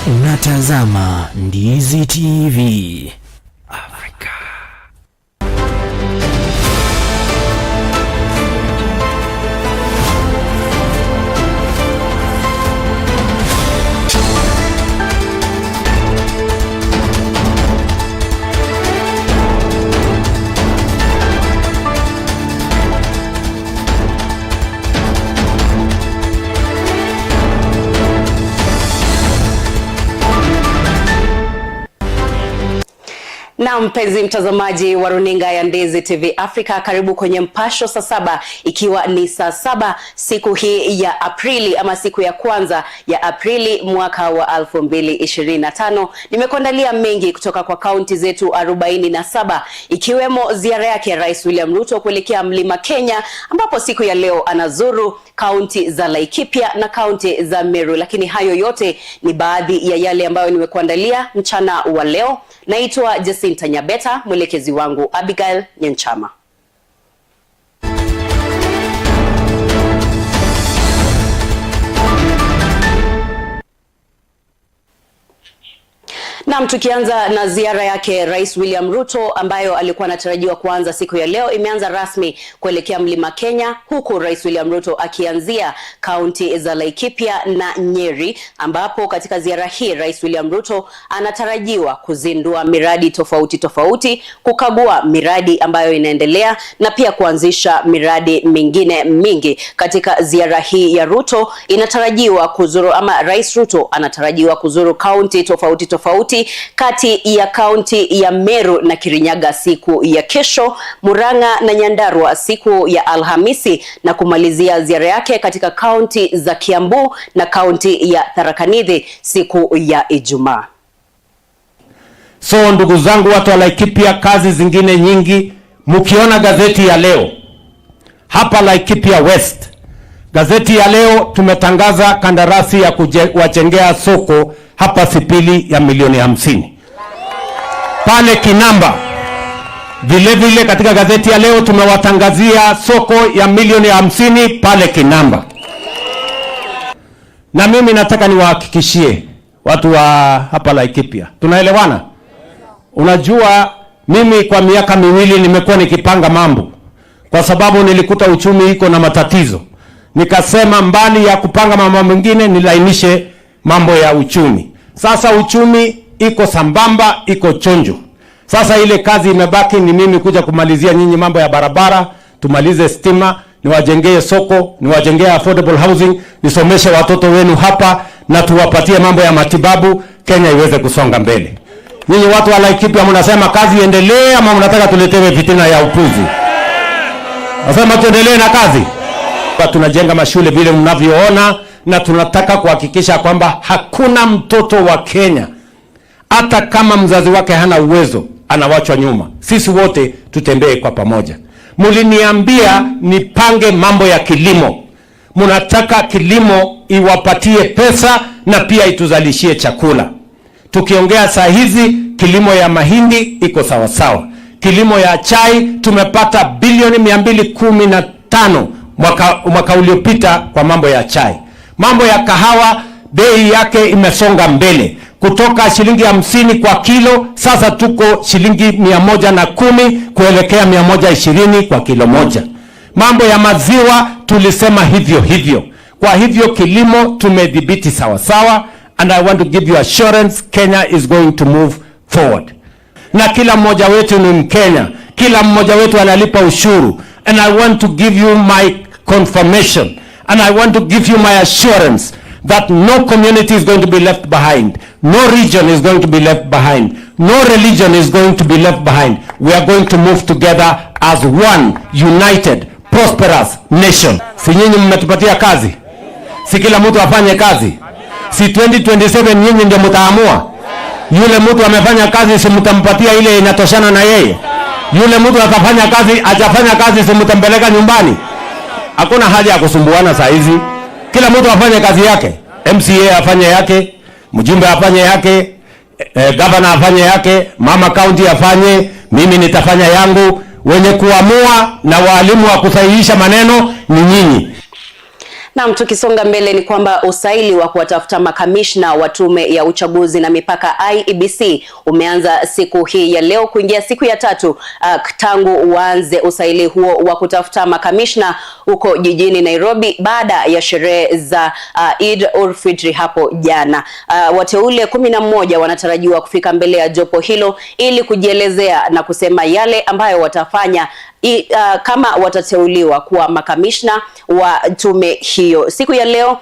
Unatazama Ndizi TV Afrika. Na mpenzi mtazamaji wa runinga ya Ndizi TV Africa, karibu kwenye Mpasho saa saba, ikiwa ni saa saba siku hii ya Aprili ama siku ya kwanza ya Aprili mwaka wa 2025. Nimekuandalia mengi kutoka kwa kaunti zetu 47 ikiwemo ziara yake ya Rais William Ruto kuelekea Mlima Kenya, ambapo siku ya leo anazuru kaunti za Laikipia na kaunti za Meru. Lakini hayo yote ni baadhi ya yale ambayo nimekuandalia mchana wa leo. Naitwa Jacinta Nyabeta, mwelekezi wangu Abigail Nyanchama. Naam, tukianza na ziara yake Rais William Ruto ambayo alikuwa anatarajiwa kuanza siku ya leo, imeanza rasmi kuelekea Mlima Kenya, huku Rais William Ruto akianzia kaunti za Laikipia na Nyeri, ambapo katika ziara hii Rais William Ruto anatarajiwa kuzindua miradi tofauti tofauti, kukagua miradi ambayo inaendelea na pia kuanzisha miradi mingine mingi. Katika ziara hii ya Ruto inatarajiwa kuzuru ama Rais Ruto anatarajiwa kuzuru kaunti tofauti tofauti kati ya kaunti ya Meru na Kirinyaga siku ya kesho, Murang'a na Nyandarua siku ya Alhamisi na kumalizia ziara yake katika kaunti za Kiambu na kaunti ya Tharaka Nithi siku ya Ijumaa. So ndugu zangu watu wa Laikipia, kazi zingine nyingi mkiona gazeti ya leo hapa Laikipia West, gazeti ya leo tumetangaza kandarasi ya kuwajengea soko hapa Sipili ya milioni 50 pale Kinamba. Vile vile katika gazeti ya leo tumewatangazia soko ya milioni 50 pale Kinamba. Na mimi nataka niwahakikishie watu wa hapa Laikipia, tunaelewana? Unajua, mimi kwa miaka miwili nimekuwa nikipanga mambo, kwa sababu nilikuta uchumi iko na matatizo. Nikasema mbali ya kupanga mambo mengine nilainishe mambo ya uchumi. Sasa uchumi iko sambamba, iko chonjo. Sasa ile kazi imebaki ni mimi kuja kumalizia nyinyi mambo ya barabara, tumalize stima, niwajengee soko, niwajengee affordable housing, nisomeshe watoto wenu hapa na tuwapatie mambo ya matibabu, Kenya iweze kusonga mbele. Nyinyi watu wa Laikipia mnasema kazi iendelee ama mnataka tuletewe fitina ya upuzi? Nasema tuendelee na kazi. Tunajenga mashule vile mnavyoona, na tunataka kuhakikisha kwamba hakuna mtoto wa Kenya hata kama mzazi wake hana uwezo anawachwa nyuma. Sisi wote tutembee kwa pamoja. Mliniambia nipange mambo ya kilimo, mnataka kilimo iwapatie pesa na pia ituzalishie chakula. Tukiongea saa hizi kilimo ya mahindi iko sawasawa, kilimo ya chai tumepata bilioni 215 mwaka uliopita kwa mambo ya chai. Mambo ya kahawa bei yake imesonga mbele kutoka shilingi 50 kwa kilo, sasa tuko shilingi 110 kuelekea 120 kwa kilo moja. Mambo ya maziwa tulisema hivyo hivyo. Kwa hivyo kilimo tumedhibiti sawasawa, and I want to give you assurance Kenya is going to move forward. Na kila mmoja wetu ni Mkenya, kila mmoja wetu analipa ushuru, and I want to give you my confirmation and I want to give you my assurance that no community is going to be left behind, no region is going to be left behind, no religion is going to be left behind. We are going to move together as one united prosperous nation. Si nyinyi mmetupatia kazi? Si kila mtu afanye kazi? Si 2027 nyinyi ndio mtaamua? Yule mtu amefanya kazi, si mtampatia ile inatoshana na yeye? Yule mtu atafanya kazi, ajafanya kazi, si mtampeleka nyumbani? Hakuna haja ya kusumbuana saa hizi. Kila mtu afanye kazi yake. MCA afanye yake, mjumbe afanye yake, governor afanye yake, mama county afanye, mimi nitafanya yangu. Wenye kuamua na walimu wa kusahihisha maneno ni nyinyi. Naam, tukisonga mbele ni kwamba usaili wa kuwatafuta makamishna wa tume ya uchaguzi na mipaka IEBC umeanza siku hii ya leo kuingia siku ya tatu tangu uanze usaili huo wa kutafuta makamishna huko jijini Nairobi baada ya sherehe za Eid ul-Fitri hapo jana. Wateule 11 wanatarajiwa kufika mbele ya jopo hilo ili kujielezea na kusema yale ambayo watafanya kama watateuliwa kuwa makamishna wa tume hiyo. Siku ya leo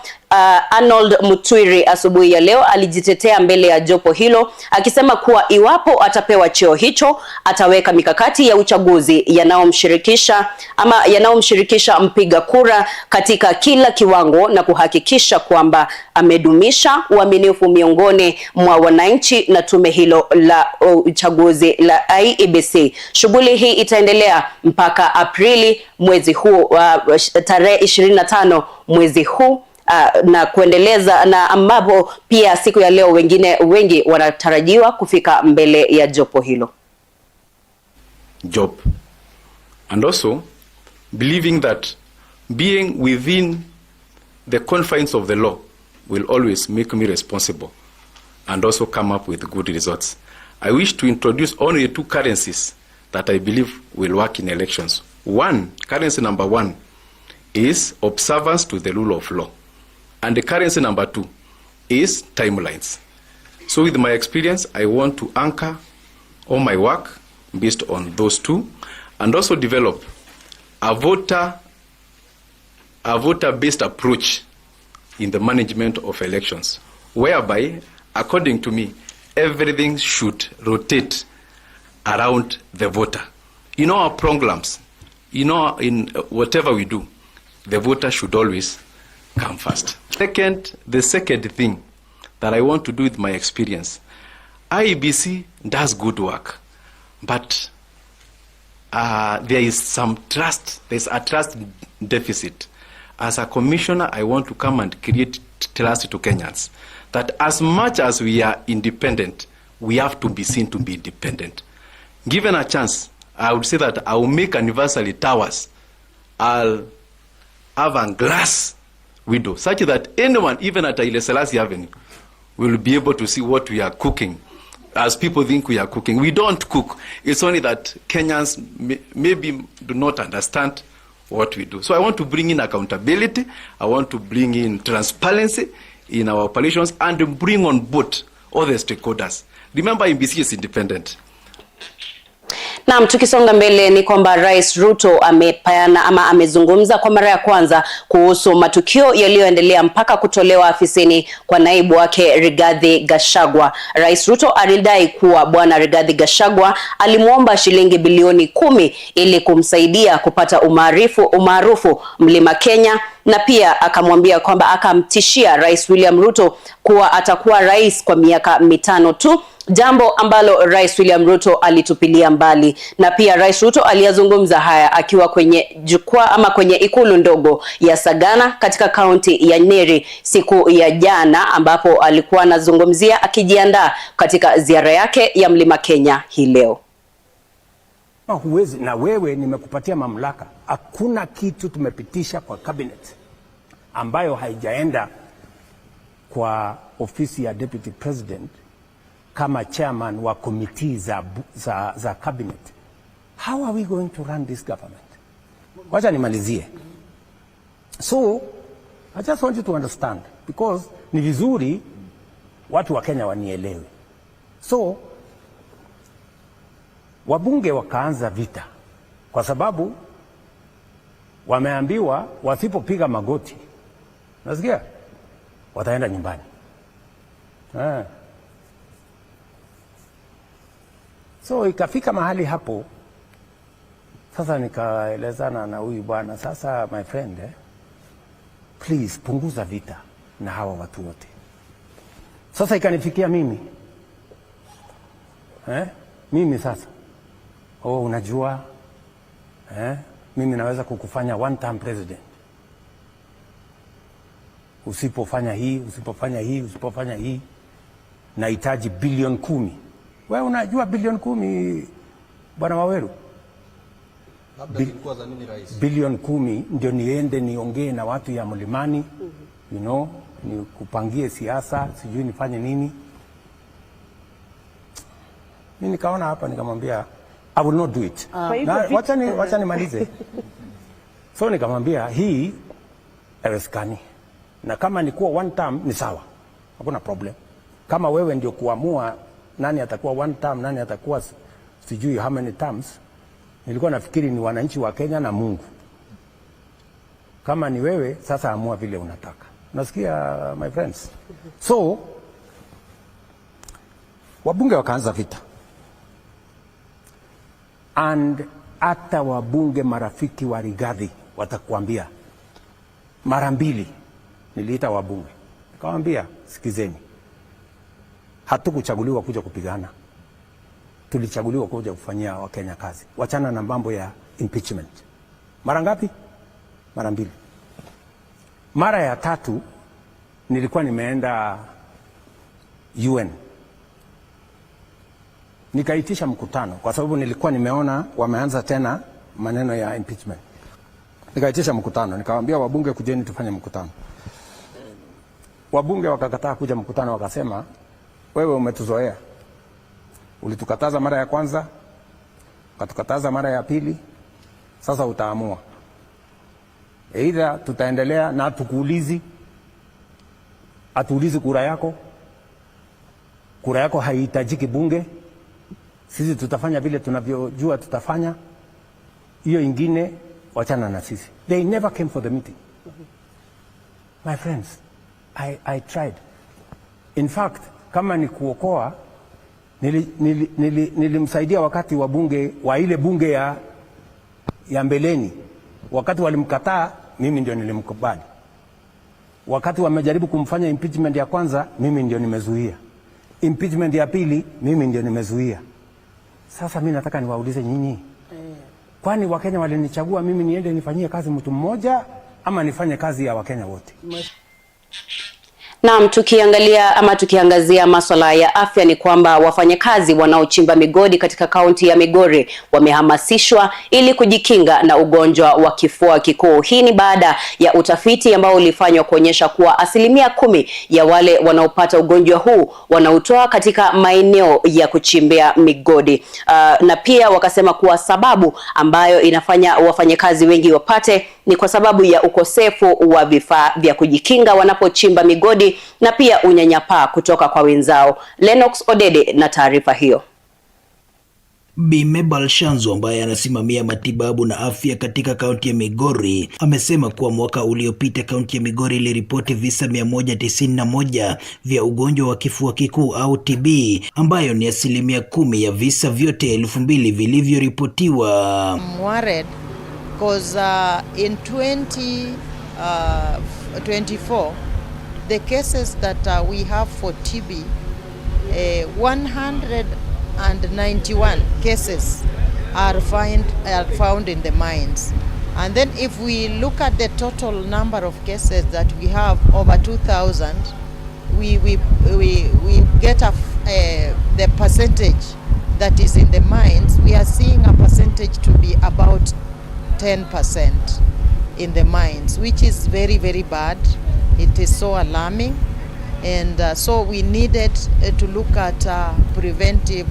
Arnold Mutwiri asubuhi ya leo alijitetea mbele ya jopo hilo akisema kuwa iwapo atapewa cheo hicho ataweka mikakati ya uchaguzi yanayomshirikisha mpiga kura katika kila kiwango na kuhakikisha kwamba amedumisha uaminifu miongoni mwa wananchi na tume hilo la uchaguzi la IEBC. Shughuli hii itaendelea mpaka Aprili mwezi huu, tarehe 25 mwezi huu, na kuendeleza, na ambapo pia siku ya leo wengine wengi wanatarajiwa kufika mbele ya jopo hilo. Job. And also believing that being within the confines of the law will always make me responsible and also come up with good results. I wish to introduce only two currencies that I believe will work in elections. One, currency number one is observance to the rule of law. And the currency number two is timelines. So with my experience, I want to anchor all my work based on those two and also develop a voter-based approach in the management of elections, whereby, according to me, everything should rotate around the voter. In our programs, in whatever we do, the voter should always come first. Second, the second thing that I want to do with my experience, IEBC does good work, but there is some trust, there's a trust deficit. As a commissioner, I want to come and create trust to Kenyans that as much as we are independent, we have to be seen to be independent. Given a chance, I would say that I will make Anniversary Towers. I'll have a glass window such that anyone, even at Haile Selassie Avenue, will be able to see what we are cooking. As people think we are cooking. We don't cook. It's only that Kenyans maybe do not understand what we do. So I want to bring in accountability. I want to bring in transparency in our operations and bring on board all the stakeholders. Remember, IEBC is independent. Naam, tukisonga mbele ni kwamba Rais Ruto amepeana ama amezungumza kwa mara ya kwanza kuhusu matukio yaliyoendelea mpaka kutolewa afisini kwa naibu wake Rigathi Gachagua. Rais Ruto alidai kuwa Bwana Rigathi Gachagua alimuomba shilingi bilioni 10 ili kumsaidia kupata umaarufu Mlima Kenya, na pia akamwambia kwamba akamtishia Rais William Ruto kuwa atakuwa rais kwa miaka 5 tu, jambo ambalo Rais William Ruto alitupilia mbali. Na pia Rais Ruto aliyazungumza haya akiwa kwenye jukwaa ama kwenye ikulu ndogo ya Sagana katika kaunti ya Nyeri siku ya jana, ambapo alikuwa anazungumzia akijiandaa katika ziara yake ya Mlima Kenya hii leo. Huwezi, na wewe nimekupatia mamlaka. Hakuna kitu tumepitisha kwa cabinet ambayo haijaenda kwa ofisi ya Deputy President kama chairman wa committee za cabinet. How are we going to run this government? Wacha nimalizie. So, I just want you to understand, because ni vizuri watu wa Kenya wanielewe. So, wabunge wakaanza vita kwa sababu wameambiwa wasipopiga magoti, nasikia wataenda nyumbani. So ikafika mahali hapo sasa nikaelezana na huyu bwana, sasa my friend, please punguza vita na hawa watu wote. Sasa ikanifikia mimi. Mimi sasa, oh, unajua, mimi naweza kukufanya one term president. Usipofanya hii, usipofanya hii, usipofanya hii, nahitaji bilioni 10. Wewe unajua bilioni 10, Bwana Waweru? Labda zilikuwa za nini, rais? Bilioni 10 ndio niende niongee na watu ya mlimani, nikupangie siasa, sijui nifanye nini. Mi nikaona hapa nikamwambia, "I will not do it." Kwa hivyo Na, wacha nimalize. So nikamwambia hii haiwezekani, na kama ni kuwa one term ni sawa, hakuna problem. Kama wewe ndio kuamua nani atakuwa one term, nani atakuwa sijui how many terms, nilikuwa nafikiri ni wananchi wa Kenya na Mungu. Kama ni wewe sasa, amua vile unataka. Unasikia, my friends? So wabunge wakaanza vita, and hata wabunge marafiki wa Rigathi watakuambia, mara mbili niliita wabunge nikamwambia, "Sikizeni, hatukuchaguliwa kuja kupigana, tulichaguliwa kuja kufanyia Wakenya kazi. Wachana na mambo ya impeachment." Mara ngapi? Mara mbili. Mara ya tatu nilikuwa nimeenda UN, nikaitisha mkutano kwa sababu nilikuwa nimeona wameanza tena maneno ya impeachment. Nikaitisha mkutano, nikawaambia wabunge, "Kujeni tufanye mkutano." Wabunge wakakataa kuja mkutano, wakasema, "Wewe umetuzoea, ulitukataza mara ya kwanza, ukatukataza mara ya pili, sasa utaamua. Either tutaendelea na tukuulizi, hatuulizi kura yako, kura yako haihitajiki bunge, sisi tutafanya vile tunavyojua tutafanya, hiyo ingine wachana na sisi." They never came for the meeting. My friends, I tried. In fact, kama ni kuokoa, nilimsaidia wakati wa bunge wa ile bunge ya mbeleni, wakati walimkataa, mimi ndio nilimkubali. Wakati wamejaribu kumfanya impeachment ya kwanza, mimi ndio nimezuia. Impeachment ya pili, mimi ndio nimezuia. Sasa mi nataka niwaulize nyinyi, kwani Wakenya walinichagua mimi niende nifanyie kazi mtu mmoja ama nifanye kazi ya Wakenya wote? Naam, tukiangalia ama tukiangazia maswala ya afya ni kwamba wafanyakazi wanaochimba migodi katika kaunti ya Migori wamehamasishwa ili kujikinga na ugonjwa wa kifua kikuu. Hii ni baada ya utafiti ambao ulifanywa kuonyesha kuwa 10% ya wale wanaopata ugonjwa huu wanautoa katika maeneo ya kuchimbia migodi. Na pia wakasema kuwa sababu ambayo inafanya wafanyakazi wengi wapate ni kwa sababu ya ukosefu wa vifaa vya kujikinga wanapochimba migodi na pia unyanyapaa kutoka kwa wenzao. Lennox Odede na taarifa hiyo. Bi Mabel Shanzu ambaye anasimamia matibabu na afya katika kaunti ya Migori amesema kuwa mwaka uliopita kaunti ya Migori iliripoti visa 191 vya ugonjwa wa kifua kikuu au TB, ambayo ni 10% ya visa vyote 2000 vilivyoripotiwa. I'm worried because in 2024, the cases that we have for TB, 191 cases are found in the mines. And then if we look at the total number of cases that we have, over 2,000, we get the percentage that is in the mines, we are seeing a percentage to be about 10% in the mines, which is very, very bad. It is so alarming. And so we needed to look at preventive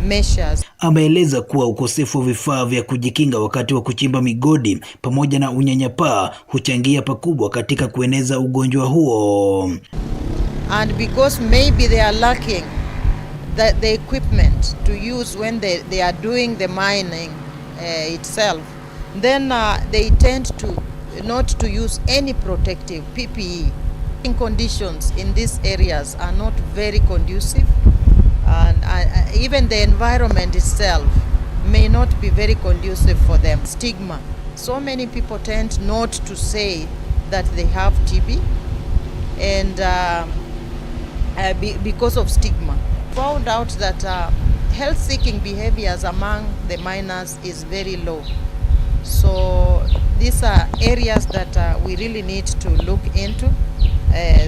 measures. Ameeleza kuwa ukosefu wa vifaa vya kujikinga wakati wa kuchimba migodi pamoja na unyanyapaa huchangia pakubwa katika kueneza ugonjwa huo. And because maybe they are lacking the equipment to use when they are doing the mining itself, then they tend to not to use any protective PPE. Conditions in these areas are not very conducive, and even the environment itself may not be very conducive for them. Stigma. So many people tend not to say that they have TB, and because of stigma. Found out that health-seeking behaviors among the miners is very low. So these are areas that we really need to look into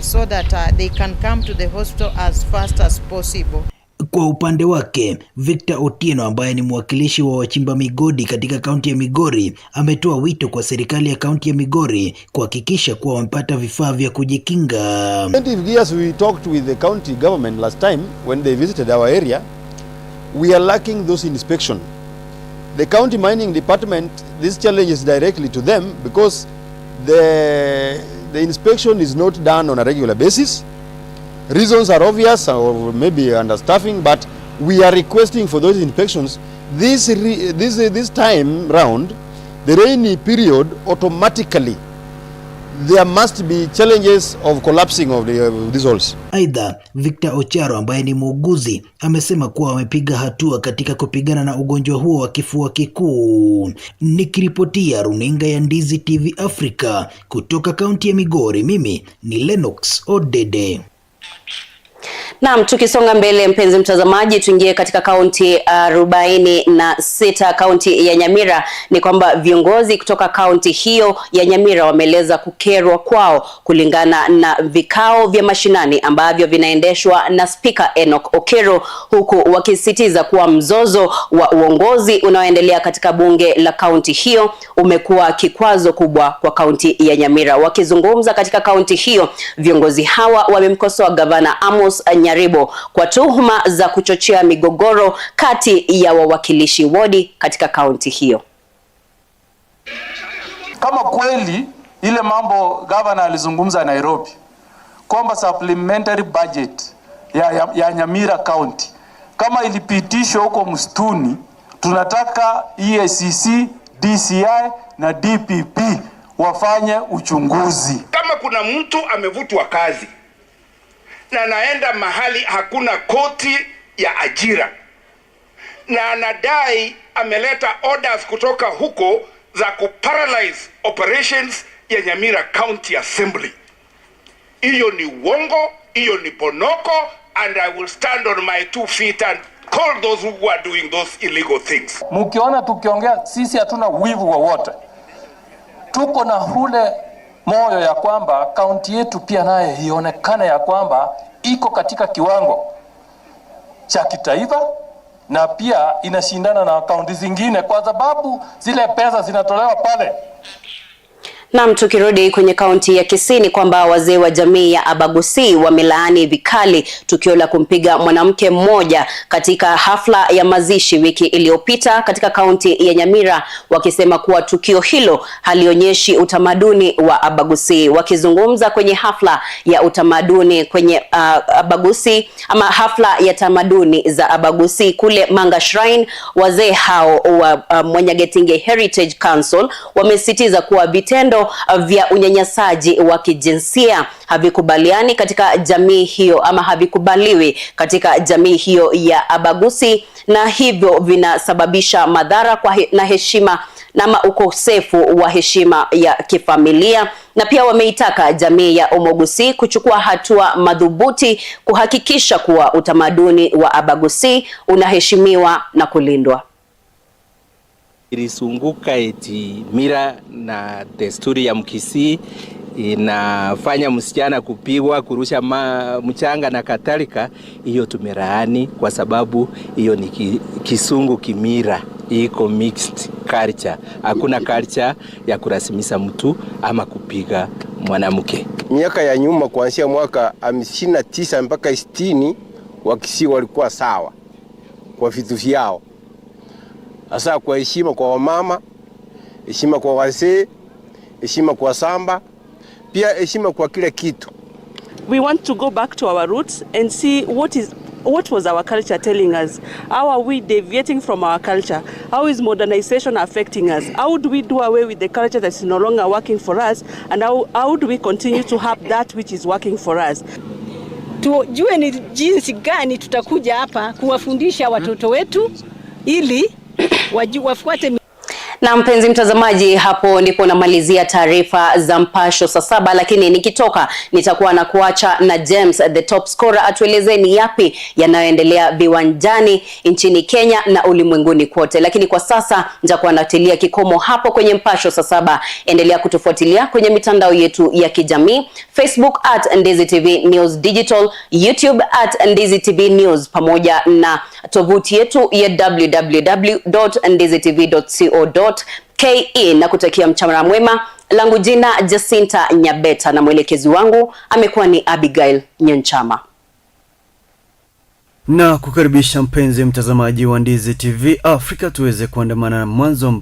so that they can come to the hospital as fast as possible. Kwa upande wake, Victor Otieno ambaye ni mwakilishi wa wachimba migodi katika kaunti ya Migori ametoa wito kwa serikali ya kaunti ya Migori kuhakikisha kuwa wamepata vifaa vya kujikinga. 20 years we talked with the county government last time when they visited our area. We are lacking those inspection. The county mining department, this challenge is directly to them because the inspection is not done on a regular basis. Reasons are obvious, or maybe understaffing, but we are requesting for those inspections. This time round, the rainy period, automatically there must be challenges of collapsing of these holes. Aidha, Victor Ocharo ambaye ni muuguzi amesema kuwa wamepiga hatua katika kupigana na ugonjwa huo wa kifua kikuu. Nikiripotia runinga ya Ndizi TV Africa kutoka kaunti ya Migori, mimi ni Lennox Odede. Naam, tukisonga mbele mpenzi mtazamaji, tuingie katika kaunti 46, kaunti ya Nyamira. Ni kwamba viongozi kutoka kaunti hiyo ya Nyamira wameeleza kukerwa kwao kulingana na vikao vya mashinani ambavyo vinaendeshwa na Spika Enoch Okero, huku wakisisitiza kuwa mzozo wa uongozi unaoendelea katika bunge la kaunti hiyo umekuwa kikwazo kubwa kwa kaunti ya Nyamira. Wakizungumza katika kaunti hiyo, viongozi hawa wamemkosoa Gavana Amos Nyaribo kwa tuhuma za kuchochea migogoro kati ya wawakilishi wodi katika kaunti hiyo. Kama kweli ile mambo gavana alizungumza Nairobi kwamba supplementary budget ya Nyamira County kama ilipitishwa huko msituni, tunataka EACC, DCI na DPP wafanye uchunguzi. Kama kuna mtu amevutwa kazi na anaenda mahali hakuna koti ya ajira na anadai ameleta orders kutoka huko za kuparalyze operations ya Nyamira County Assembly, hiyo ni uongo, hiyo ni ponoko, and I will stand on my two feet and call those who are doing those illegal things. Mkiona tukiongea sisi hatuna wivu wowote, tuko na ule moyo ya kwamba kaunti yetu pia naye ionekane ya kwamba iko katika kiwango cha kitaifa na pia inashindana na kaunti zingine, kwa sababu zile pesa zinatolewa pale. Naam, tukirudi kwenye kaunti ya Kisii ni kwamba wazee wa jamii ya Abagusi wamelaani vikali tukio la kumpiga mwanamke mmoja katika hafla ya mazishi wiki iliyopita katika kaunti ya Nyamira, wakisema kuwa tukio hilo halionyeshi utamaduni wa Abagusi. Wakizungumza kwenye hafla ya utamaduni kwenye Abagusi ama hafla ya tamaduni za Abagusi kule Manga Shrine, wazee hao wa Mwanyagetinge Heritage Council wamesisitiza kuwa vitendo vya unyanyasaji wa kijinsia havikubaliani katika jamii hiyo ama havikubaliwi katika jamii hiyo ya Abagusi, na hivyo vinasababisha madhara kwa na heshima na ukosefu wa heshima ya kifamilia. Na pia wameitaka jamii ya Omogusi kuchukua hatua madhubuti kuhakikisha kuwa utamaduni wa Abagusi unaheshimiwa na kulindwa. Ilisunguka eti mila na desturi ya Mkisii inafanya msichana kupigwa, kurusha mchanga na kadhalika. Hiyo tumelaani kwa sababu hiyo ni kisungu kimira, iko mixed culture. Hakuna culture ya kurasimisha mtu ama kupiga mwanamke. Miaka ya nyuma kuanzia mwaka 59 mpaka 60 Wakisii walikuwa sawa kwa vitu vyao, hasa kwa heshima kwa wamama, heshima kwa wazee, heshima kwa samba, pia heshima kwa kila kitu. We want to go back to our roots and see what was our culture telling us? How are we deviating from our culture? How is modernization affecting us? How do we do away with the culture that is no longer working for us? And how do we continue to have that which is working for us? Tujue ni jinsi gani tutakuja hapa kuwafundisha watoto wetu ili wafuate. Na mpenzi mtazamaji, hapo ndipo namalizia taarifa za Mpasho saa 7, lakini nikitoka nitakuwa na kuacha na James the top scorer atueleze ni yapi yanayoendelea viwanjani nchini Kenya na ulimwenguni kote. Lakini kwa sasa nitakuwa natilia kikomo hapo kwenye Mpasho saa 7. Endelea kutufuatilia kwenye mitandao yetu ya kijamii, Facebook at Ndizi TV News Digital, YouTube at Ndizi TV News, pamoja na tovuti yetu ya www.ndizitv.co.ke, na kutakia mchana mwema. Langu jina Jacinta Nyabeta na mwelekezi wangu amekuwa ni Abigail Nyanchama. Na kukaribisha mpenzi mtazamaji wa Ndizi TV Afrika tuweze kuandamana mwanzo mpaka